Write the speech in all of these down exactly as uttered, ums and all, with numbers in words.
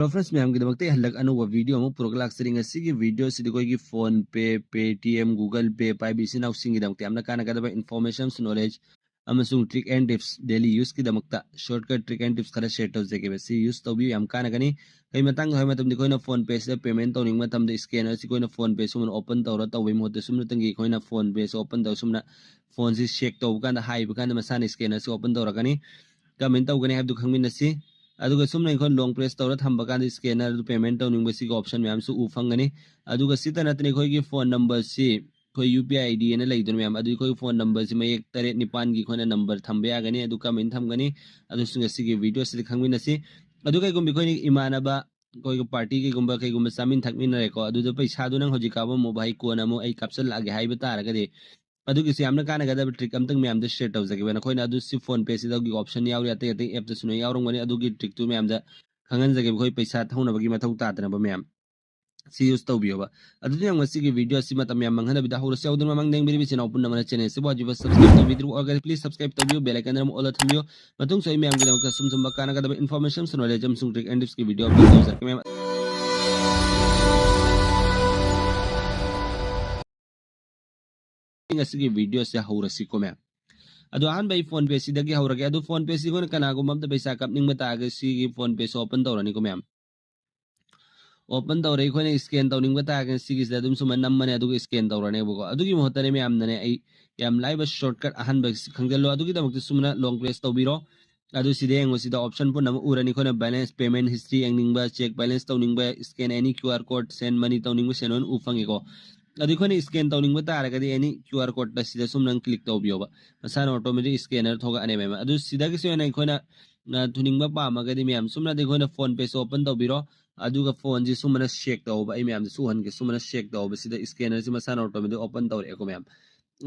Hello friends, ꯃꯌꯥꯝꯒꯤꯗꯃꯛꯇ ꯑꯩ ꯍꯟꯗꯛ ꯑꯅꯧꯕ video ꯑꯃ ꯄꯨꯔꯛꯂꯥꯛꯆꯔꯤ꯫ ꯉꯁꯤꯒꯤ video ꯑꯁꯤꯗꯤ ꯑꯩꯈꯣꯏꯒꯤ PhonePe, Paytm, Google Pay ꯄꯥꯏꯕ ꯏꯆꯤꯟ ꯏꯅꯥꯎꯁꯤꯡꯒꯤꯗꯃꯛꯇ ꯌꯥꯝꯅ ꯀꯥꯟꯅꯒꯗꯕ information, knowledge ꯑꯃꯁꯨꯡ trick and tips, daily useꯀꯤꯗꯃꯛꯇ shortcut trick and tips ꯈꯔ share ꯇꯧꯖꯒꯦꯕ꯫ ꯁꯤ use ꯇꯧꯕꯤꯌꯨ, ꯌꯥꯝ ꯀꯥꯟꯅꯒꯅꯤ꯫ ꯀꯩ ꯃꯇꯥꯡꯗ ꯍꯥꯏꯕ ꯃꯇꯝꯗ, ꯑꯩꯈꯣꯏꯅ PhonePeꯁꯤꯗ payment ꯇꯧꯅꯤꯡꯕ ꯃꯇꯝꯗ scannerꯁꯤ ꯑꯩꯈꯣꯏꯅ PhonePe ꯁꯨꯝꯅ open ꯇꯧꯔ ꯇꯧꯕꯩ ꯃꯍꯨꯠꯇ ꯁꯨꯝꯅꯇꯪꯒꯤ ꯑꯩꯈꯣꯏꯅ PhonePeꯁꯤ open ꯇꯧꯔ ꯁꯨꯝꯅ phoneꯁꯤ shake ꯇꯧꯕ ꯀꯥꯟꯗ, ꯍꯥꯏꯕ ꯀꯥꯟꯗ ꯃꯁꯥꯅ scannerꯁꯤ open ꯇꯧꯔꯛꯀꯅꯤ꯫ ꯀꯃꯥꯏꯅ ꯇꯧꯒꯅꯤ ꯍꯥꯏꯕꯗꯨ ꯈꯪꯃꯤꯟꯅꯁꯤ꯫ ꯑꯗꯨꯒ ꯁꯨꯝꯅ ꯑꯩꯈꯣꯏꯅ long press ꯇꯧꯔ ꯊꯝꯕ ꯀꯥꯟꯗ scanner ꯑꯗꯨ payment ꯇꯧꯅꯤꯡꯕ ꯁꯤꯒꯤ option ꯃꯌꯥꯝꯁꯨ ꯎ ꯐꯪꯒꯅꯤ꯫ ꯑꯗꯨꯒ ꯁꯤꯇ ꯅꯠꯇꯅ ꯑꯩꯈꯣꯏꯒꯤ phone numberꯁꯤ, ꯑꯩꯈꯣꯏ UPI ID ꯑꯅ ꯂꯩꯗꯣꯏꯅꯤ ꯃꯌꯥꯝ, ꯑꯗꯨ ꯑꯩꯈꯣꯏ phone numberꯁꯤ ꯃꯌꯦꯛ ꯇꯔꯦꯠ ꯅꯤꯄꯥꯟꯒꯤ ꯑꯩꯈꯣꯏꯅ number ꯊꯝꯕ ꯌꯥꯒꯅꯤ꯫ ꯑꯗꯨ ꯀꯃꯥꯏꯅ ꯊꯝꯒꯅꯤ ꯑꯗꯨꯁꯨ ꯉꯁꯤꯒꯤ videoꯁꯤꯗ ꯈꯪꯃꯤꯟꯅꯁꯤ꯫ ꯑꯗꯨ ꯀꯩꯒꯨꯝꯕ ꯑꯩꯈꯣꯏꯅ ꯏꯃꯥꯟꯅꯕ ꯑꯩꯈꯣꯏꯒꯤ party ꯀꯩꯒꯨꯝꯕ ꯀꯩꯒꯨꯝꯕ ꯆꯥꯃꯤꯟ ꯊꯛꯃꯤꯟꯅꯔꯦꯀꯣ, ꯑꯗꯨꯗ ꯄꯩꯁꯥꯗꯨ ꯅꯪ ꯍꯧꯖꯤꯛ ꯀꯥꯞꯄꯝꯃꯣ ꯚꯥꯏ, ꯀꯣꯟꯅ ꯑꯃꯨꯛ ꯑꯩ ꯀꯥꯞꯁꯤꯜꯂꯛꯑꯒꯦ ꯍꯥꯏꯕ ꯇꯥꯔꯒꯗꯤ, ꯑꯗꯨꯒꯤꯁꯨ ꯌꯥꯝꯅ ꯀꯥꯟꯅꯒꯗꯕ trick ꯑꯃꯇꯪ ꯃꯌꯥꯝꯗ share ꯇꯧꯖꯒꯦꯕ꯫ ꯅꯈꯣꯏꯅ ꯑꯗꯨ ꯁꯤ PhonePeꯁꯤꯗꯒꯤ option ꯌꯥꯎꯔꯤ, ꯑꯇꯩ ꯑꯇꯩ appꯇꯁꯨ ꯂꯣꯏ ꯌꯥꯎꯔꯝꯒꯅꯤ꯫ ꯑꯗꯨꯒꯤ trickꯇꯨ ꯃꯌꯥꯝꯗ ꯈꯪꯍꯟꯖꯒꯦꯕ, ꯑꯩꯈꯣꯏ ꯄꯩꯁꯥ ꯊꯧꯅꯕꯒꯤ ꯃꯊꯧ ꯇꯥꯗꯅꯕ ꯃꯌꯥꯝ꯫ ꯁꯤ use ꯇꯧꯕꯤꯌꯣꯕ꯫ ꯑꯗꯨꯗꯤ ꯌꯥꯝ ꯉꯁꯤꯒꯤ video ꯑꯁꯤ ꯃꯇꯝ ꯌꯥꯝ ꯃꯥꯡꯍꯟꯗꯕꯤꯗ ꯍꯧꯔꯁꯤ꯫ ꯌꯥꯎꯗꯨꯅ ꯃꯃꯥꯡ ꯌꯦꯡꯕꯤꯔꯤꯕ ꯏꯆꯤꯟ ꯏꯅꯥꯎ ꯄꯨꯝꯅꯃꯛꯅ channel ꯑꯁꯤꯕꯨ ꯍꯧꯖꯤꯛꯐꯥꯎ subscribe ꯇꯧꯕꯤꯗ꯭ꯔꯤꯕ ꯑꯣꯏꯔꯒꯗꯤ please subscribe ꯇꯧꯕꯤꯌꯨ, bell icon ꯑꯃ all ꯊꯝꯕꯤꯌꯨ꯫ ꯃꯇꯨꯡꯁꯨ ꯑꯩ ꯃꯌꯥꯝꯒꯤꯗꯃꯛꯇ ꯁꯨꯝ ꯁꯨꯝꯕ ꯀꯥꯟꯅꯒꯗꯕ information, knowledge ꯑꯃꯁꯨꯡ trick and tipsꯀꯤ video upload ꯇꯧꯖꯔꯛꯀꯦ ꯃꯌꯥꯝ꯫ ꯉꯁꯤꯒꯤ videoꯁꯦ ꯍꯧꯔꯁꯤꯀꯣ ꯃꯌꯥꯝ꯫ ꯑꯗꯣ ꯑꯍꯥꯟꯕ ꯑꯩ PhonePeꯁꯤꯗꯒꯤ ꯍꯧꯔꯒꯦ꯫ ꯑꯗꯣ PhonePeꯁꯤ ꯑꯩꯈꯣꯏꯅ ꯀꯅꯥꯒꯨꯝꯕ ꯑꯝꯇ ꯄꯩꯁꯥ ꯀꯥꯞꯅꯤꯡꯕ ꯇꯥꯔꯒꯗꯤ ꯁꯤꯒꯤ PhonePeꯁꯤ open ꯇꯧꯔꯅꯤꯀꯣ ꯃꯌꯥꯝ꯫ Open ꯇꯧꯔꯦ꯫ ꯑꯩꯈꯣꯏꯅ scan ꯇꯧꯅꯤꯡꯕ ꯇꯥꯔꯒꯗꯤ ꯁꯤꯒꯤꯁꯤꯗ ꯑꯗꯨꯝ ꯁꯨꯃꯥꯏꯅ ꯅꯝꯃꯅꯤ, ꯑꯗꯨꯒ scan ꯇꯧꯔꯅꯦꯕꯀꯣ꯫ ꯑꯗꯨꯒꯤ ꯃꯍꯨꯠꯇꯅꯦ ꯃꯌꯥꯝꯅꯅꯦ ꯑꯩ ꯌꯥꯝ ꯂꯥꯏꯕ shortcut ꯑꯍꯥꯟꯕ ꯈꯪꯖꯤꯜꯂꯣ꯫ ꯑꯗꯨꯒꯤꯗꯃꯛꯇ ꯁꯨꯃꯥꯏꯅ long press ꯇꯧꯕꯤꯔꯣ꯫ ꯑꯗꯨ ꯁꯤꯗ ꯌꯦꯡꯉꯣ, ꯁꯤꯗ option ꯄꯨꯝꯅꯃꯛ ꯎꯔꯅꯤ꯫ ꯑꯩꯈꯣꯏꯅ balance, payment history ꯌꯦꯡꯅꯤꯡꯕ, check balance ꯇꯧꯅꯤꯡꯕ, scan any QR code, send money ꯇꯧꯅꯤꯡꯕ ꯁꯦꯟ ꯑꯣꯏꯅ ꯎ ꯐꯪꯉꯤꯀꯣ꯫ ꯑꯗꯨ ꯑꯩꯈꯣꯏꯅ scan ꯇꯧꯅꯤꯡꯕ ꯇꯥꯔꯒꯗꯤ any QR codeꯇ ꯁꯤꯗ ꯁꯨꯝ ꯅꯪ click ꯇꯧꯕꯤꯌꯣꯕ, ꯃꯁꯥꯅ automatic scanner ꯊꯣꯛꯂꯛꯑꯅꯦꯕ ꯃꯌꯥꯝ꯫ ꯑꯗꯨ ꯁꯤꯗꯒꯤꯁꯨ ꯍꯦꯟꯅ ꯑꯩꯈꯣꯏꯅ, ꯑ, ꯊꯨꯅꯤꯡꯕ ꯄꯥꯝꯃꯒꯗꯤ ꯃꯌꯥꯝ ꯁꯨꯝꯅꯗꯤ ꯑꯩꯈꯣꯏꯅ PhonePeꯁꯨ open ꯇꯧꯕꯤꯔꯣ, ꯑꯗꯨꯒ phoneꯁꯤ ꯁꯨꯝꯕꯅ shake ꯇꯧꯕ, ꯑꯩ ꯃꯌꯥꯝꯗ ꯁꯨꯍꯟꯒꯦ, ꯁꯨꯝꯕꯅ shake ꯇꯧꯕ, ꯁꯤꯗ scannerꯁꯤ ꯃꯁꯥꯅ automatic open ꯇꯧꯔꯛꯑꯦꯀꯣ ꯃꯌꯥꯝ꯫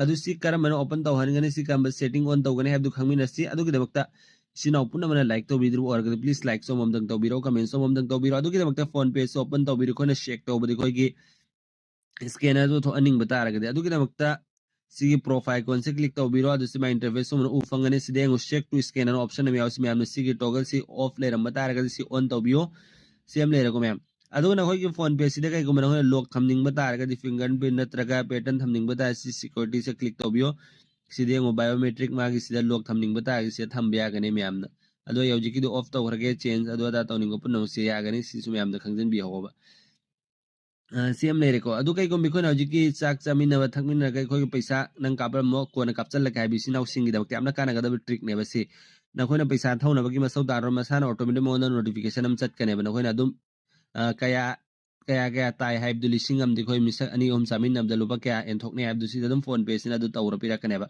ꯑꯗꯨ ꯁꯤ ꯀꯔꯝꯕꯅ open ꯇꯧꯍꯟꯒꯅꯤ, ꯁꯤ ꯀꯔꯝꯕ setting on ꯇꯧꯒꯅꯤ ꯍꯥꯏꯕꯗꯨ ꯈꯪꯃꯤꯟꯅꯁꯤ꯫ ꯑꯗꯨꯒꯤꯗꯃꯛꯇ ꯏꯆꯤꯟ ꯏꯅꯥꯎ ꯄꯨꯝꯅꯃꯛꯅ like ꯇꯧꯕꯤꯗ꯭ꯔꯤꯕ ꯑꯣꯏꯔꯒꯗꯤ please like ꯁꯣꯝ ꯑꯃꯝꯇꯪ ꯇꯧꯕꯤꯔꯣ, comment ꯁꯣꯝ ꯑꯃꯝꯇꯪ ꯇꯧꯕꯤꯔꯣ꯫ ꯑꯗꯨꯒꯤꯗꯃꯛꯇ PhonePeꯁꯨ open ꯇꯧꯕꯤꯔꯣ꯫ ꯑꯩꯈꯣꯏꯅ shake ꯇꯧꯕꯗꯤ ꯑꯩꯈꯣꯏꯒꯤ scannerꯗꯨ ꯊꯣꯛꯍꯟꯅꯤꯡꯕ ꯇꯥꯔꯒꯗꯤ, ꯑꯗꯨꯒꯤꯗꯃꯛꯇ ꯁꯤꯒꯤ profile iconꯁꯦ click ꯇꯧꯕꯤꯔꯣ꯫ ꯑꯗꯨ ꯁꯤ ꯃꯥꯏ interface ꯁꯨꯝꯕꯅ ꯎ ꯐꯪꯒꯅꯤ꯫ ꯁꯤꯗ ꯌꯦꯡꯉꯨ, shake to scanner option ꯑꯃ ꯌꯥꯎꯁꯤ ꯃꯌꯥꯝꯅ ꯁꯤꯒꯤ toggleꯁꯤ off ꯂꯩꯔꯝꯕ ꯇꯥꯔꯒꯗꯤ ꯁꯤ on ꯇꯧꯕꯤꯌꯣ꯫ ꯁꯤ ꯑꯃ ꯂꯩꯔꯦꯀꯣ ꯃꯌꯥꯝ꯫ ꯑꯗꯨꯒ ꯅꯈꯣꯏꯒꯤ PhonePe ꯁꯤꯗ ꯀꯩꯒꯨꯝꯕ ꯅꯈꯣꯏꯅ ꯂꯣꯛ ꯊꯝꯅꯤꯡꯕ ꯇꯥꯔꯒꯗꯤ, ꯐꯤꯡꯒꯔ ꯄ꯭ꯔꯤꯟ ꯅꯠꯇ꯭ꯔꯒ ꯄꯦꯇꯔꯟ ꯊꯝꯅꯤꯡꯕ ꯇꯥꯔꯒꯗꯤ, ꯁꯤ ꯁꯦꯀ꯭ꯌꯨꯔꯤꯇꯤꯁꯦ ꯀ꯭ꯂꯤꯛ ꯇꯧꯕꯤꯌꯣ꯫ ꯁꯤꯗ ꯌꯦꯡꯉꯣ, ꯕꯥꯏꯑꯣꯃꯦꯇ꯭ꯔꯤꯛ ꯃꯥꯒꯤ ꯁꯤꯗ ꯂꯣꯛ ꯊꯝꯅꯤꯡꯕ ꯇꯥꯔꯒꯗꯤ ꯁꯤꯗ ꯊꯝꯕ ꯌꯥꯒꯅꯤ ꯃꯌꯥꯝꯅ꯫ ꯑꯗꯣ ꯑꯩ ꯍꯧꯖꯤꯛꯀꯤꯗꯤ ꯑꯣꯐ ꯇꯧꯈ꯭ꯔꯒꯦ, ꯆꯦꯟꯖ ꯑꯗꯨ ꯑꯗꯥ ꯇꯧꯅꯤꯡꯕ ꯄꯨꯝꯅꯃꯛꯁꯦ ꯌꯥꯒꯅꯤ꯫ ꯁꯤꯁꯨ ꯃꯌꯥꯝꯗ ꯈꯪꯖꯤꯟꯕꯤꯍꯧꯕ꯫ ꯑ, ꯁꯤ ꯑꯃ ꯂꯩꯔꯦꯀꯣ꯫ ꯑꯗꯨ ꯀꯩꯒꯨꯝꯕ ꯑꯩꯈꯣꯏꯅ ꯍꯧꯖꯤꯛꯀꯤ ꯆꯥꯛ ꯆꯥꯃꯤꯟꯅꯕ ꯊꯛꯃꯤꯟꯅꯔꯒ ꯑꯩꯈꯣꯏꯒꯤ ꯄꯩꯁꯥ ꯅꯪ ꯀꯥꯞꯂꯝꯃꯣ, ꯀꯣꯟꯅ ꯀꯥꯞꯆꯜꯂꯛꯀꯦ ꯍꯥꯏꯕ ꯏꯆꯤꯟ ꯏꯅꯥꯎꯁꯤꯡꯒꯤꯗꯃꯛꯇ ꯌꯥꯝꯅ ꯀꯥꯟꯅꯒꯗꯕ ꯇ꯭ꯔꯤꯛꯅꯦꯕ ꯁꯤ꯫ ꯅꯈꯣꯏꯅ ꯄꯩꯁꯥ ꯊꯧꯅꯕꯒꯤ ꯃꯊꯧ ꯇꯥꯔꯣꯏ, ꯃꯁꯥꯅ ꯑꯣꯇꯣꯃꯦꯇꯤꯛ ꯃꯉꯣꯟꯗ ꯅꯣꯇꯤꯐꯤꯀꯦꯁꯟ ꯑꯃ ꯆꯠꯀꯅꯦꯕ꯫ ꯅꯈꯣꯏꯅ ꯑꯗꯨꯝ, ꯑ, ꯀꯌꯥ, ꯀꯌꯥ, ꯀꯌꯥ ꯇꯥꯏ ꯍꯥꯏꯕꯗꯨ, ꯂꯤꯁꯤꯡ ꯑꯃꯗꯤ ꯑꯩꯈꯣꯏ ꯃꯤꯁꯛ ꯑꯅꯤ ꯑꯍꯨꯝ ꯆꯥꯃꯤꯟꯅꯕꯗ ꯂꯨꯄꯥ ꯀꯌꯥ ꯑꯦꯟꯊꯣꯛꯅꯤ ꯍꯥꯏꯕꯗꯨ ꯁꯤꯗ ꯑꯗꯨꯝ PhonePe ꯁꯤꯅ ꯑꯗꯨ ꯇꯧꯔ ꯄꯤꯔꯛꯀꯅꯦꯕ꯫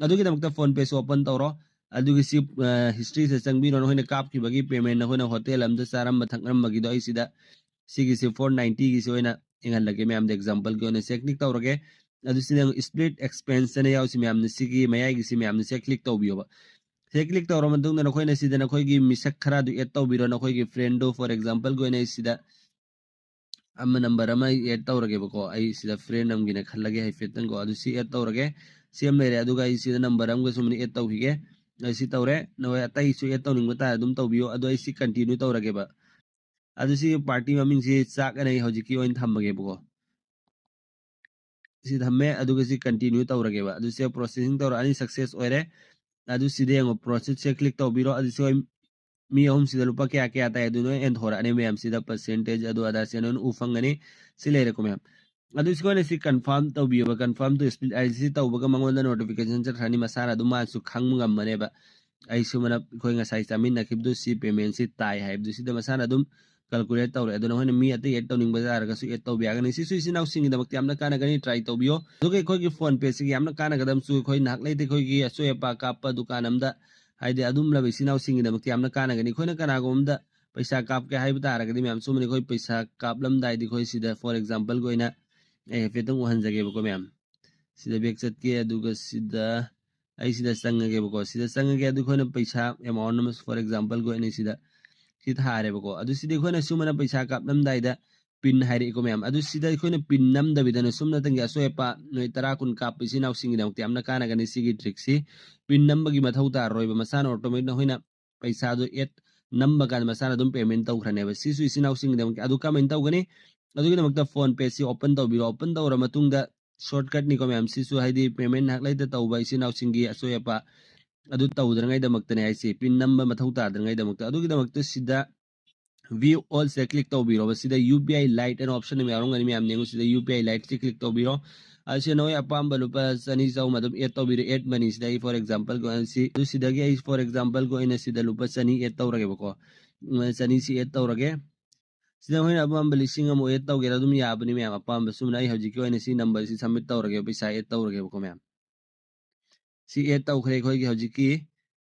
ꯑꯗꯨꯒꯤꯗꯃꯛꯇ PhonePe ꯁꯨ ꯑꯣꯄꯟ ꯇꯧꯔꯣ꯫ ꯑꯗꯨꯒꯤ ꯁꯤ, ꯑ, ꯍꯤꯁꯇ꯭ꯔꯤꯁꯤꯗ ꯆꯪꯕꯤꯔꯣ꯫ ꯅꯈꯣꯏꯅ ꯀꯥꯞꯈꯤꯕꯒꯤ ꯄꯦꯃꯦꯟ, ꯅꯈꯣꯏꯅ ꯍꯣꯇꯦꯜ ꯑꯃꯗ ꯆꯥꯔꯝꯕ ꯊꯛꯂꯝꯕꯒꯤꯗꯣ ꯑꯩ ꯁꯤꯗ ꯁꯤꯒꯤꯁꯤ ꯐꯣꯔ ꯅꯥꯏꯟꯇꯤꯒꯤꯁꯤ ꯑꯣꯏꯅ ꯌꯦꯡꯍꯜꯂꯒꯦ ꯃꯌꯥꯝꯗ꯫ ꯑꯦꯛꯖꯥꯝꯄꯜꯒꯤ ꯑꯣꯏꯅ ꯁꯤꯗ ꯀ꯭ꯂꯤꯛ ꯇꯧꯔꯒꯦ꯫ ꯑꯗꯨ ꯁꯤꯗ ꯌꯦꯡꯉꯨ, ꯁ꯭ꯄ꯭ꯂꯤꯠ ꯑꯦꯛꯁꯄꯦꯟꯁ ꯑꯅ ꯌꯥꯎꯁꯤ ꯃꯌꯥꯝꯅ, ꯁꯤꯒꯤ ꯃꯌꯥꯏꯒꯤꯁꯤ ꯃꯌꯥꯝꯅ ꯁꯤꯗ ꯀ꯭ꯂꯤꯛ ꯇꯧꯕꯤꯌꯣꯕ꯫ ꯁꯤꯗ ꯀ꯭ꯂꯤꯛ ꯇꯧꯔ ꯃꯇꯨꯡꯗ ꯅꯈꯣꯏꯅ ꯁꯤꯗ ꯅꯈꯣꯏꯒꯤ ꯃꯤꯁꯛ ꯈꯔꯗꯨ ꯑꯦꯗ ꯇꯧꯕꯤꯔꯣ꯫ ꯅꯈꯣꯏꯒꯤ ꯐ꯭ꯔꯦꯟꯗꯨ, ꯐꯣꯔ ꯑꯦꯛꯖꯥꯝꯄꯜꯒꯤ ꯑꯣꯏꯅ ꯑꯩ ꯁꯤꯗ ꯑꯃ, ꯅꯝꯕꯔ ꯑꯃ ꯑꯩ ꯑꯦꯗ ꯇꯧꯔꯒꯦꯕꯀꯣ꯫ ꯑꯩ ꯁꯤꯗ ꯐ꯭ꯔꯦꯟ ꯑꯃꯒꯤꯅ ꯈꯜꯂꯒꯦ ꯍꯥꯏꯐꯦꯠꯇꯪꯀꯣ꯫ ꯑꯗꯨ ꯁꯤ ꯑꯦꯗ ꯇꯧꯔꯒꯦ꯫ ꯁꯤ ꯑꯃ ꯂꯩꯔꯦ꯫ ꯑꯗꯨꯒ ꯑꯩ ꯁꯤꯗ ꯅꯝꯕꯔ ꯑꯃꯒ ꯁꯨꯝ ꯑꯦꯗ ꯇꯧꯈꯤꯒꯦ꯫ ꯑꯩ ꯁꯤ ꯇꯧꯔꯦ꯫ ꯅꯈꯣꯏ ꯑꯇꯩꯁꯨ ꯑꯦꯗ ꯇꯧꯅꯤꯡꯕ ꯇꯥꯔꯦ ꯑꯗꯨꯝ ꯇꯧꯕꯤꯌꯣ꯫ ꯑꯗꯣ ꯑꯩ ꯁꯤ ꯀꯟꯇꯤꯅ꯭ꯌꯨ ꯇꯧꯔꯒꯦꯕ꯫ ꯑꯗꯨ ꯁꯤ ꯄꯥꯔꯇꯤ ꯃꯃꯤꯡꯁꯤ ꯆꯥꯛ ꯑꯅ ꯑꯩ ꯍꯧꯖꯤꯛꯀꯤ ꯑꯣꯏꯅ ꯊꯝꯃꯒꯦꯕꯀꯣ꯫ ꯁꯤ ꯊꯝꯃꯦ꯫ ꯑꯗꯨꯒ ꯁꯤ ꯀꯟꯇꯤꯅ꯭ꯌꯨ ꯇꯧꯔꯒꯦꯕ꯫ ꯑꯗꯨ ꯁꯤ ꯄ꯭ꯔꯣꯁꯦꯁꯤꯡ ꯇꯧꯔꯛꯑꯅꯤ, ꯁꯛꯁꯦꯁ ꯑꯣꯏꯔꯦ꯫ ꯑꯗꯨ ꯁꯤꯗ ꯌꯦꯡꯉꯣ, ꯄ꯭ꯔꯣꯁꯦꯁꯁꯦ ꯀ꯭ꯂꯤꯛ ꯇꯧꯕꯤꯔꯣ꯫ ꯑꯗꯨ ꯁꯤ ꯃꯤ ꯑꯍꯨꯝꯁꯤꯗ ꯂꯨꯄꯥ ꯀꯌꯥ ꯀꯌꯥ ꯇꯥꯏ ꯑꯗꯨ ꯅꯣꯏ ꯑꯦꯟꯊꯣꯔꯛꯑꯅꯤ ꯃꯌꯥꯝ꯫ ꯁꯤꯗ ꯄꯔꯁꯦꯟꯇꯦꯖ ꯑꯗꯨ ꯑꯗꯥ ꯁꯤ ꯅꯣꯏꯅ ꯎ ꯐꯪꯒꯅꯤ꯫ ꯁꯤ ꯂꯩꯔꯦꯀꯣ ꯃꯌꯥꯝ꯫ ꯑꯗꯨ ꯁꯤ ꯑꯩꯈꯣꯏꯅ ꯁꯤ ꯀꯟꯐꯥꯔꯝ ꯇꯧꯕꯤꯌꯣꯕ꯫ ꯀꯟꯐꯥꯔꯝ ꯇꯨ ꯁ꯭ꯄ꯭ꯂꯤꯠ ꯍꯥꯏꯁꯤ ꯁꯤ ꯇꯧꯕꯒ ꯃꯉꯣꯟꯗ ꯅꯣꯇꯤꯐꯤꯀꯦꯁꯟ ꯆꯠꯈ꯭ꯔꯅꯤ, ꯃꯁꯥꯅ ꯑꯗꯨꯝ ꯃꯥꯅꯁꯨ ꯈꯪꯕ ꯉꯝꯃꯅꯦꯕ꯫ ꯑꯩ ꯁꯨꯃꯥꯏꯅ ꯑꯩꯈꯣꯏ ꯉꯁꯥꯏ ꯆꯥꯃꯤꯟꯅꯈꯤꯕꯗꯨ ꯁꯤ ꯄꯦꯃꯦꯟꯁꯤ ꯇꯥꯏ ꯍꯥꯏꯕꯗꯨ ꯁꯤꯗ ꯃꯁꯥꯅ ꯑꯗꯨꯝ ꯀꯦꯜꯀꯨꯂꯦꯠ ꯇꯧꯔꯦ꯫ ꯑꯗꯨ ꯅꯈꯣꯏꯅ ꯃꯤ ꯑꯇꯩ ꯑꯦꯗ ꯇꯧꯅꯤꯡꯕ ꯇꯥꯔꯒꯁꯨ ꯑꯦꯗ ꯇꯧꯕ ꯌꯥꯒꯅꯤ꯫ ꯁꯤꯁꯨ ꯏꯆꯤꯟ ꯏꯅꯥꯎꯁꯤꯡꯒꯤꯗꯃꯛꯇ ꯌꯥꯝꯅ ꯀꯥꯟꯅꯒꯅꯤ, ꯇ꯭ꯔꯥꯏ ꯇꯧꯕꯤꯌꯣ꯫ ꯑꯗꯨꯒ ꯑꯩꯈꯣꯏꯒꯤ PhonePe ꯁꯤꯒꯤ ꯌꯥꯝꯅ ꯀꯥꯟꯅꯒꯗꯕꯁꯨ, ꯑꯩꯈꯣꯏ ꯅꯍꯥꯛ ꯂꯩꯇ ꯑꯩꯈꯣꯏꯒꯤ ꯑꯆꯣꯏ ꯑꯄꯥ ꯀꯥꯞꯄ ꯗꯨꯀꯥꯟ ꯑꯃꯗ, ꯍꯥꯏꯗꯤ ꯑꯗꯨꯝꯂꯕ ꯏꯆꯤꯟ ꯏꯅꯥꯎꯁꯤꯡꯒꯤꯗꯃꯛꯇ ꯌꯥꯝꯅ ꯀꯥꯟꯅꯒꯅꯤ꯫ ꯑꯩꯈꯣꯏꯅ ꯀꯅꯥꯒꯨꯝꯕ ꯑꯃꯗ ꯄꯩꯁꯥ ꯀꯥꯞꯀꯦ ꯍꯥꯏꯕ ꯇꯥꯔꯒꯗꯤ ꯃꯌꯥꯝ ꯁꯨꯝꯕꯅꯤ꯫ ꯑꯩꯈꯣꯏ ꯄꯩꯁꯥ ꯀꯥꯞꯂꯝꯗꯥꯏꯗꯤ ꯑꯩꯈꯣꯏ ꯁꯤꯗ, ꯐꯣꯔ ꯑꯦꯛꯖꯥꯝꯄꯜꯒꯤ ꯑꯣꯏꯅ ꯑꯩ ꯍꯥꯏꯐꯦꯠꯇꯪ ꯎꯍꯟꯖꯒꯦꯕꯀꯣ ꯃꯌꯥꯝ꯫ ꯁꯤꯗ ꯕꯦꯛ ꯆꯠꯀꯦ, ꯑꯗꯨꯒ ꯁꯤꯗ ꯑꯩ ꯁꯤꯗ ꯆꯪꯉꯒꯦꯕꯀꯣ꯫ ꯁꯤꯗ ꯆꯪꯉꯒꯦ, ꯑꯗꯨ ꯑꯩꯈꯣꯏꯅ ꯄꯩꯁꯥ ꯑꯦꯃꯥꯎꯟ ꯑꯃ, ꯐꯣꯔ ꯑꯦꯛꯖꯥꯝꯄꯜꯒꯤ ꯑꯣꯏꯅ ꯁꯤꯗ ꯁꯤ ꯊꯥꯔꯦꯕꯀꯣ꯫ ꯑꯗꯨ ꯁꯤꯗꯤ ꯑꯩꯈꯣꯏꯅ ꯁꯨꯃꯥꯏꯅ ꯄꯩꯁꯥ ꯀꯥꯞꯂꯝꯗꯥꯏꯗ ꯄꯤꯟ ꯍꯥꯏꯔꯛꯏꯀꯣ ꯃꯌꯥꯝ꯫ ꯑꯗꯨ ꯁꯤꯗ ꯑꯩꯈꯣꯏꯅ ꯄꯤꯟ ꯅꯝꯗꯕꯤꯗꯅ ꯁꯨꯝꯅꯇꯪꯒꯤ ꯑꯆꯣꯏ ꯑꯄꯥ ꯅꯣꯏ ꯇꯔꯥ ꯀꯨꯟ ꯀꯥꯞꯄ ꯏꯆꯤꯟ ꯏꯅꯥꯎꯁꯤꯡꯒꯤꯗꯃꯛꯇ ꯌꯥꯝꯅ ꯀꯥꯟꯅꯒꯅꯤ ꯁꯤꯒꯤ ꯇ꯭ꯔꯤꯛꯁꯤ꯫ ꯄꯤꯟ ꯅꯝꯕꯒꯤ ꯃꯊꯧ ꯇꯥꯔꯔꯣꯏꯕ, ꯃꯁꯥꯅ ꯑꯣꯇꯣꯃꯦꯇꯤꯛ ꯅꯈꯣꯏꯅ ꯄꯩꯁꯥꯗꯣ ꯑꯦꯗ ꯅꯝꯕ ꯀꯥꯟꯗ ꯃꯁꯥꯅ ꯑꯗꯨꯝ ꯄꯦꯃꯦꯟ ꯇꯧꯈ꯭ꯔꯅꯦꯕ꯫ ꯁꯤꯁꯨ ꯏꯆꯤꯟ ꯏꯅꯥꯎꯁꯤꯡꯒꯤꯗꯃꯛꯇ꯫ ꯑꯗꯨ ꯀꯃꯥꯏꯅ ꯇꯧꯒꯅꯤ? ꯑꯗꯨꯒꯤꯗꯃꯛꯇ PhonePe ꯁꯤ ꯑꯣꯄꯟ ꯇꯧꯕꯤꯔꯣ꯫ ꯑꯣꯄꯟ ꯇꯧꯔ ꯃꯇꯨꯡꯗ ꯁꯣꯔꯠꯀꯠꯅꯤꯀꯣ ꯃꯌꯥꯝ, ꯁꯤꯁꯨ ꯍꯥꯏꯗꯤ ꯄꯦꯃꯦꯟ ꯉꯥꯏꯍꯥꯛ ꯂꯩꯇ ꯇꯧꯕ ꯏꯆꯤꯟ ꯏꯅꯥꯎꯁꯤꯡꯒꯤ ꯑꯁꯣꯏ ꯑꯄꯥ ꯑꯗꯨ ꯇꯧꯗꯅꯉꯥꯏꯗꯃꯛꯇꯅꯦ ꯍꯥꯏꯁꯦ, ꯄꯤꯟ ꯅꯝꯕ ꯃꯊꯧ ꯇꯥꯗꯅꯉꯥꯏꯗꯃꯛꯇ꯫ ꯑꯗꯨꯒꯤꯗamꯛꯇ ꯁꯤꯗ View All ꯁꯤꯗ ꯀ꯭ꯂꯤꯛ ꯇꯧꯕꯤꯔꯣꯕ꯫ ꯁꯤꯗ UPI Lite ꯑꯅ ꯑꯣꯞꯁꯟ ꯑꯃ ꯌꯥꯎꯔꯝꯒꯅꯤ ꯃꯌꯥꯝ, ꯌꯦꯡꯉꯨ꯫ ꯁꯤꯗ UPI Lite ꯁꯤ ꯀ꯭ꯂꯤꯛ ꯇꯧꯕꯤꯔꯣ꯫ ꯑꯁꯤ ꯅꯣꯏ ꯑꯄꯥꯝꯕ ꯂꯨꯄꯥ ꯆꯅꯤ ꯆꯍꯨꯝ ꯑꯗꯨꯝ ꯑꯦꯗ ꯇꯧꯕꯤꯔꯣ꯫ ꯑꯦꯗ ꯃꯅꯤ ꯁꯤꯗ ꯑꯩ, for example ꯒꯤ ꯑꯣꯏꯅ ꯁꯤ, ꯑꯗꯨ ꯁꯤꯗꯒꯤ ꯑꯩ, for example ꯒꯤ ꯑꯣꯏꯅ ꯁꯤꯗ ꯂꯨꯄꯥ ꯆꯅꯤ ꯑꯦꯗ ꯇꯧꯔꯒꯦꯕꯀꯣ꯫ ꯎꯝ, ꯆꯅꯤ ꯁꯤ ꯑꯦꯗ ꯇꯧꯔꯒꯦ꯫ ꯁꯤꯗ ꯑꯩꯈꯣꯏꯅ ꯑꯄꯥꯝꯕ ꯂꯤꯁꯤꯡ ꯑꯃ ꯑꯦꯗ ꯇꯧꯒꯦꯔꯥ ꯑꯗꯨꯝ ꯌꯥꯕꯅꯤ ꯃꯌꯥꯝ ꯑꯄꯥꯝꯕ꯫ ꯁꯨꯝꯅ ꯑꯩ ꯍꯧꯖꯤꯛꯀꯤ ꯑꯣꯏꯅ ꯁꯤ ꯅꯝꯕꯔꯁꯤ ꯁꯕꯃꯤꯠ ꯇꯧꯔꯒꯦ, ꯄꯩꯁꯥ ꯑꯦꯗ ꯇꯧꯔꯒꯦꯕꯀꯣ ꯃꯌꯥꯝ꯫ ꯁꯤ ꯑꯦꯗ ꯇꯧꯈ꯭ꯔꯦ ꯑꯩꯈꯣꯏꯒꯤ ꯍꯧꯖꯤꯛꯀꯤ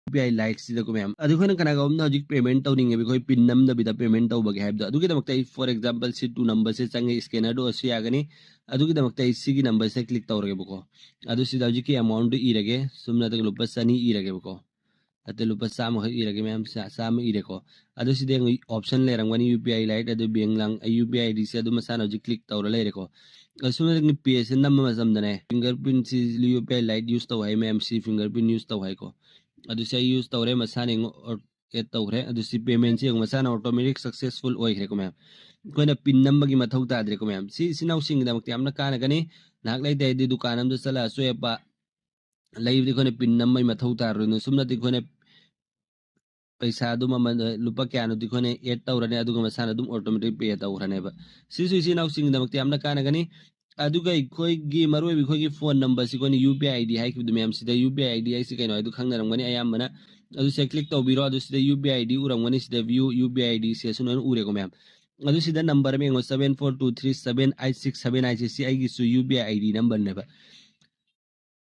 UPI Lite ꯁꯤꯗꯀꯣ ꯃꯌꯥꯝ꯫ ꯑꯗꯨ ꯑꯩꯈꯣꯏꯅ ꯀꯅꯥꯒꯨꯝꯕ ꯑꯃꯗ ꯍꯧꯖꯤꯛ ꯄꯦꯃꯦꯟ ꯇꯧꯅꯤꯡꯉꯦꯕ, ꯑꯩꯈꯣꯏ ꯄꯤꯟ ꯅꯝꯗꯕꯤꯗ ꯄꯦꯃꯦꯟ ꯇꯧꯕꯒꯤ ꯍꯥꯏꯕꯗꯣ, ꯑꯗꯨꯒꯤꯗꯃꯛꯇ ꯑꯩ, for example ꯁꯤ ꯇꯨ ꯅꯝꯕꯔꯁꯦ ꯆꯪꯉꯦ, ꯁ꯭ꯀꯦꯅꯔꯗ ꯑꯣꯏꯔꯁꯨ ꯌꯥꯒꯅꯤ꯫ ꯑꯗꯨꯒꯤꯗꯃꯛꯇ ꯑꯩ ꯁꯤꯒꯤ ꯅꯝꯕꯔꯁꯦ ꯀ꯭ꯂꯤꯛ ꯇꯧꯔꯒꯦꯕꯀꯣ꯫ ꯑꯗꯨ ꯁꯤꯗ ꯍꯧꯖꯤꯛꯀꯤ ꯑꯦꯃꯥꯎꯟꯗꯨ ꯏꯔꯒꯦ, ꯁꯨꯝꯅ ꯂꯨꯄꯥ ꯆꯅꯤ ꯏꯔꯒꯦꯕꯀꯣ꯫ ꯑꯗ ꯂꯨꯄꯥ ꯆꯥꯝꯃꯈꯛ ꯏꯔꯒꯦ ꯃꯌꯥꯝ, ꯆꯥ-, ꯆꯥꯝꯃ ꯏꯔꯦꯀꯣ꯫ ꯑꯗꯨ ꯁꯤꯗ ꯌꯦꯡꯉꯨ, ꯑꯣꯞꯁꯟ ꯂꯩꯔꯝꯒꯅꯤ, UPI Lite, ꯑꯗꯨ ꯕꯦꯡ ꯂꯥꯡ, UPI ID ꯁꯦ ꯑꯗꯨ ꯃꯁꯥꯅ ꯍꯧꯖꯤꯛ ꯀ꯭ꯂꯤꯛ ꯇꯧꯔ ꯂꯩꯔꯦꯀꯣ꯫ ꯑꯁꯨꯝꯅ ꯄꯦꯁꯦ ꯅꯝꯕ ꯃꯇꯝꯗꯅꯦ, ꯐꯤꯡꯒꯔ ꯄ꯭ꯔꯤꯟꯁꯤ UPI Lite use ꯇꯧ ꯍꯥꯏ ꯃꯌꯥꯝ, ꯁꯤ ꯐꯤꯡꯒꯔ ꯄ꯭ꯔꯤꯟ use ꯇꯧ ꯍꯥꯏꯀꯣ꯫ ꯑꯗꯨ ꯁꯤ ꯑꯩ use ꯇꯧꯔꯦ, ꯃꯁꯥꯅ ꯌꯦꯡꯉꯨ, ꯑꯦꯗ ꯇꯧꯈ꯭ꯔꯦ꯫ ꯑꯗꯨ ꯁꯤ ꯄꯦꯃꯦꯟꯁꯤ ꯌꯦꯡꯉꯨ, ꯃꯁꯥꯅ automatic successful ꯑꯣꯏꯈ꯭ꯔꯦꯀꯣ ꯃꯌꯥꯝ꯫ ꯑꯩꯈꯣꯏꯅ ꯄꯤꯟ ꯅꯝꯕꯒꯤ ꯃꯊꯧ ꯇꯥꯗ꯭ꯔꯦꯀꯣ ꯃꯌꯥꯝ꯫ ꯁꯤ ꯏꯆꯤꯟ ꯏꯅꯥꯎꯁꯤꯡꯒꯤꯗꯃꯛꯇ ꯌꯥꯝꯅ ꯀꯥꯟꯅꯒꯅꯤ꯫ ꯉꯥꯏꯍꯥꯛ ꯂꯩꯇ ꯍꯥꯏꯗꯤ ꯗꯨꯀꯥꯟ ꯑꯃꯗ ꯆꯠꯂꯒ ꯑꯆꯣꯏ ꯑꯄꯥ ꯂꯩꯕꯗꯤ ꯑꯩꯈꯣꯏꯅ ꯄꯤꯟ ꯅꯝꯕꯒꯤ ꯃꯊꯧ ꯇꯥꯔꯣꯏꯅ, ꯁꯨꯝꯅꯗꯤ ꯑꯩꯈꯣꯏꯅ ꯄꯩꯁꯥꯗꯨ ꯃꯃꯜ, ꯂꯨꯄꯥ ꯀꯌꯥꯅꯣꯗꯤ ꯑꯩꯈꯣꯏꯅ ꯑꯦꯗ ꯇꯧꯔꯅꯤ, ꯑꯗꯨꯒ ꯃꯁꯥꯅ ꯑꯗꯨꯝ automatic pay ꯇꯧꯈ꯭ꯔꯅꯦꯕ꯫ ꯁꯤꯁꯨ ꯏꯆꯤꯟ ꯏꯅꯥꯎꯁꯤꯡꯒꯤꯗꯃꯛꯇ ꯌꯥꯝꯅ ꯀꯥꯟꯅꯒꯅꯤ꯫ ꯑꯗꯨꯒ ꯑꯩꯈꯣꯏꯒꯤ ꯃꯔꯨꯑꯣꯏꯕ ꯑꯩꯈꯣꯏꯒꯤ ꯐꯣꯟ ꯅꯝꯕꯔꯁꯤ ꯑꯩꯈꯣꯏꯅ UPI ID ꯍꯥꯏꯈꯤꯕꯗꯨ ꯃꯌꯥꯝꯁꯤꯗ, UPI ID ꯍꯥꯏꯁꯤ ꯀꯩꯅꯣ ꯍꯥꯏꯗꯨ ꯈꯪꯅꯔꯝꯒꯅꯤ ꯑꯌꯥꯝꯕꯅ꯫ ꯑꯗꯨ ꯁꯤꯗ ꯀ꯭ꯂꯤꯛ ꯇꯧꯕꯤꯔꯣ꯫ ꯑꯗꯨ ꯁꯤꯗ UPI ID ꯎꯔꯝꯒꯅꯤ, ꯁꯤꯗ View UPI ID ꯁꯦ ꯁꯨꯃꯥꯏꯅ ꯎꯔꯦꯀꯣ ꯃꯌꯥꯝ꯫ ꯑꯗꯨ ꯁꯤꯗ ꯅꯝꯕꯔ ꯑꯃ ꯌꯦꯡꯉꯣ, seven four two three seven eight six seven ꯍꯥꯏꯁꯦ ꯁꯤ ꯑꯩꯒꯤꯁꯨ UPI ID ꯅꯝꯕꯔꯅꯦꯕ꯫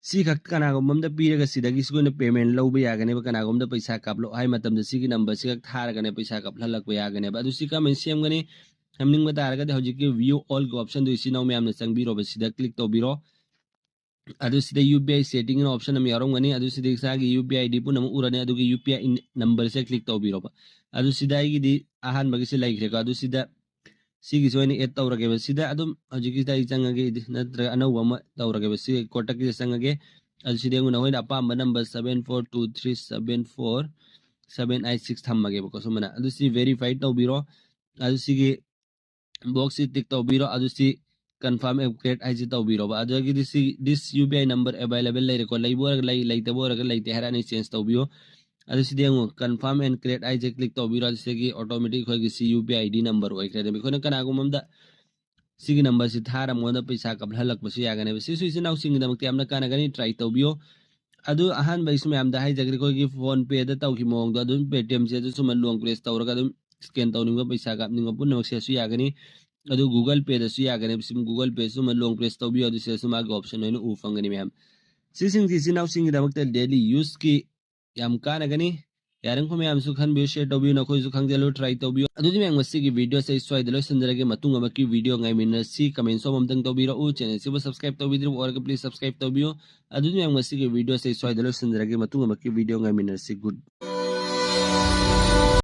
ꯁꯤ ꯈꯛ ꯀꯅꯥꯒꯨꯝꯕ ꯑꯝꯗ ꯄꯤꯔꯒ ꯁꯤꯗꯒꯤ ꯑꯩꯈꯣꯏꯅ ꯄꯦꯃꯦꯟ ꯂꯧꯕ ꯌꯥꯒꯅꯦꯕ꯫ ꯀꯅꯥꯒꯨꯝꯕ ꯑꯝꯗ ꯄꯩꯁꯥ ꯀꯥꯞꯂꯛꯑꯣ ꯍꯥꯏ ꯃꯇꯝꯗ ꯁꯤꯒꯤ ꯅꯝꯕꯔꯁꯤ ꯈꯛ ꯊꯥꯔꯒꯅꯦ ꯄꯩꯁꯥ ꯀꯥꯞꯍꯜꯂꯛꯄ ꯌꯥꯒꯅꯦꯕ꯫ ꯑꯗꯨ ꯁꯤ ꯀꯃꯥꯏꯅ ꯁꯦꯝꯒꯅꯤ? ꯁꯦꯝꯅꯤꯡꯕ ꯇꯥꯔꯒꯗꯤ ꯍꯧꯖꯤꯛꯀꯤ View All ꯒꯤ ꯑꯣꯞꯁꯟꯗꯨ ꯏꯆꯤꯟ ꯏꯅꯥꯎ ꯃꯌꯥꯝꯅ ꯆꯪꯕꯤꯔꯣꯕ, ꯁꯤꯗ ꯀ꯭ꯂꯤꯛ ꯇꯧꯕꯤꯔꯣ꯫ ꯑꯗꯨ ꯁꯤꯗ UPI setting ꯑꯅ ꯑꯣꯞꯁꯟ ꯑꯃ ꯌꯥꯎꯔꯝꯒꯅꯤ꯫ ꯑꯗꯨ ꯁꯤꯗ ꯏꯁꯥꯒꯤ UPI ID ꯄꯨꯝꯅꯃꯛ ꯎꯔꯅꯤ꯫ ꯑꯗꯨꯒꯤ UPI ꯅꯝꯕꯔꯁꯦ ꯀ꯭ꯂꯤꯛ ꯇꯧꯕꯤꯔꯣꯕ꯫ ꯑꯗꯨ ꯁꯤꯗ ꯑꯩꯒꯤꯗꯤ ꯑꯍꯥꯟꯕꯒꯤꯁꯤ ꯂꯩꯈ꯭ꯔꯦꯀꯣ꯫ ꯑꯗꯨ ꯁꯤꯗ ꯁꯤꯒꯤꯁꯨ ꯑꯩꯅ ꯑꯦꯗ ꯇꯧꯔꯒꯦꯕ꯫ ꯁꯤꯗ ꯑꯗꯨꯝ ꯍꯧꯖꯤꯛꯀꯤꯁꯤꯗ ꯑꯩ ꯆꯪꯉꯒꯦ, ꯏꯗꯤ ꯅꯠꯇ꯭ꯔꯒ ꯑꯅꯧꯕ ꯑꯃ ꯇꯧꯔꯒꯦꯕ꯫ ꯁꯤ ꯀꯣꯇꯛꯀꯤꯁꯤꯗ ꯆꯪꯉꯒꯦ꯫ ꯑꯗꯨ ꯁꯤꯗ ꯌꯦꯡꯉꯨ, ꯅꯈꯣꯏꯅ ꯑꯄꯥꯝꯕ number seven four two three seven four seven eight six ꯊꯝꯃꯒꯦꯕꯀꯣ꯫ ꯁꯨꯃꯥꯏꯅ ꯑꯗꯨ ꯁꯤ verify ꯇꯧꯕꯤꯔꯣ꯫ ꯑꯗꯨ ꯁꯤꯒꯤ box ꯁꯤ tick ꯇꯧꯕꯤꯔꯣ꯫ ꯑꯗꯨ ꯁꯤ confirm and create ꯍꯥꯏꯁꯤ ꯇꯧꯕꯤꯔꯣꯕ꯫ ꯑꯗꯨꯗꯒꯤꯗꯤ ꯁꯤ, this U P I number available ꯂꯩꯔꯦꯀꯣ꯫ ꯂꯩꯕ ꯑꯣꯏꯔꯒ ꯂꯩ, ꯂꯩꯇꯕ ꯑꯣꯏꯔꯒ ꯂꯩꯇꯦ ꯍꯥꯏꯔꯛꯑꯅꯤ, change ꯇꯧꯕꯤꯌꯣ꯫ ꯑꯗꯨ ꯁꯤꯗ ꯌꯦꯡꯉꯣ, confirm and create ꯍꯥꯏꯁꯦ click ꯇꯧꯕꯤꯔꯣ꯫ ꯑꯗꯨ ꯁꯤꯗꯒꯤ automatic ꯑꯩꯈꯣꯏꯒꯤ C U P I D number ꯑꯣꯏꯈ꯭ꯔꯦ꯫ ꯑꯗꯨꯝ ꯑꯩꯈꯣꯏꯅ ꯀꯅꯥꯒꯨꯝꯕ ꯑꯝꯗ ꯁꯤꯒꯤ number ꯁꯤ ꯊꯥꯔ ꯃꯉꯣꯟꯗ ꯄꯩꯁꯥ ꯀꯥꯞꯍꯜꯂꯛꯄꯁꯨ ꯌꯥꯒꯅꯦꯕ꯫ ꯁꯤꯁꯨ ꯏꯆꯤꯟ ꯏꯅꯥꯎꯁꯤꯡꯒꯤꯗꯃꯛꯇ ꯌꯥꯝꯅ ꯀꯥꯟꯅꯒꯅꯤ, try ꯇꯧꯕꯤꯌꯣ꯫ ꯑꯗꯨ ꯑꯍꯥꯟꯕ ꯑꯩꯁꯨ ꯃꯌꯥꯝꯗ ꯍꯥꯏꯖꯒ꯭ꯔꯦ, ꯑꯩꯈꯣꯏꯒꯤ PhonePe ꯗ ꯇꯧꯈꯤꯕ ꯃꯑꯣꯡꯗꯣ ꯑꯗꯨꯝ Paytm ꯁꯦ ꯑꯗꯨ ꯁꯨꯝꯕ long press ꯇꯧꯔꯒ ꯑꯗꯨꯝ scan ꯇꯧꯅꯤꯡꯕ, ꯄꯩꯁꯥ ꯀꯥꯞꯅꯤꯡꯕ ꯄꯨꯝꯅꯃꯛ ꯁꯤꯗꯁꯨ ꯌꯥꯒꯅꯤ꯫ ꯑꯗꯨ Google Pay ꯗꯁꯨ ꯌꯥꯒꯅꯤ꯫ ꯁꯨꯝ Google Pay ꯁꯨꯝꯕ long press ꯇꯧꯕꯤꯌꯣ, ꯑꯗꯨ ꯁꯤꯗꯁꯨ ꯃꯥꯒꯤ option ꯑꯣꯏꯅ ꯎ ꯐꯪꯒꯅꯤ ꯃꯌꯥꯝ꯫ ꯁꯤꯁꯤꯡꯁꯤ ꯏꯆꯤꯟ ꯏꯅꯥꯎꯁꯤꯡꯒꯤꯗꯃꯛꯇ daily use ꯀꯤ ꯌꯥꯝ ꯀꯥꯟꯅꯒꯅꯤ꯫ ꯌꯥꯔꯤꯈꯣꯏ ꯃꯌꯥꯝꯁꯨ ꯈꯟꯕꯤꯌꯨ, share ꯇꯧꯕꯤꯌꯨ, ꯅꯈꯣꯏꯁꯨ ꯈꯪꯖꯤꯜꯂꯨ, try ꯇꯧꯕꯤꯌꯨ꯫ ꯑꯗꯨꯗꯤ ꯃꯌꯥꯝ, ꯉꯁꯤꯒꯤ video ꯁꯦ ꯑꯩ ꯁ꯭ꯋꯥꯏꯗ ꯂꯣꯏꯁꯤꯟꯖꯔꯒꯦ꯫ ꯃꯇꯨꯡ ꯑꯃꯛꯀꯤ video ꯉꯥꯏꯃꯤꯟꯅꯁꯤ꯫ Comment ꯁꯨ ꯑꯃꯇꯪ ꯇꯧꯕꯤꯔꯛꯎ꯫ Channel ꯁꯤꯕꯨ subscribe ꯇꯧꯕꯤꯗ꯭ꯔꯤꯕ ꯑꯣꯏꯔꯒ please subscribe ꯇꯧꯕꯤꯌꯨ꯫ ꯑꯗꯨꯗꯤ ꯃꯌꯥꯝ, ꯉꯁꯤꯒꯤ video ꯁꯦ ꯑꯩ ꯁ꯭ꯋꯥꯏꯗ ꯂꯣꯏꯁꯤꯟꯖꯔꯒꯦ꯫ ꯃꯇꯨꯡ ꯑꯃꯛꯀꯤ video ꯉꯥꯏꯃꯤꯟꯅꯁꯤ꯫ Good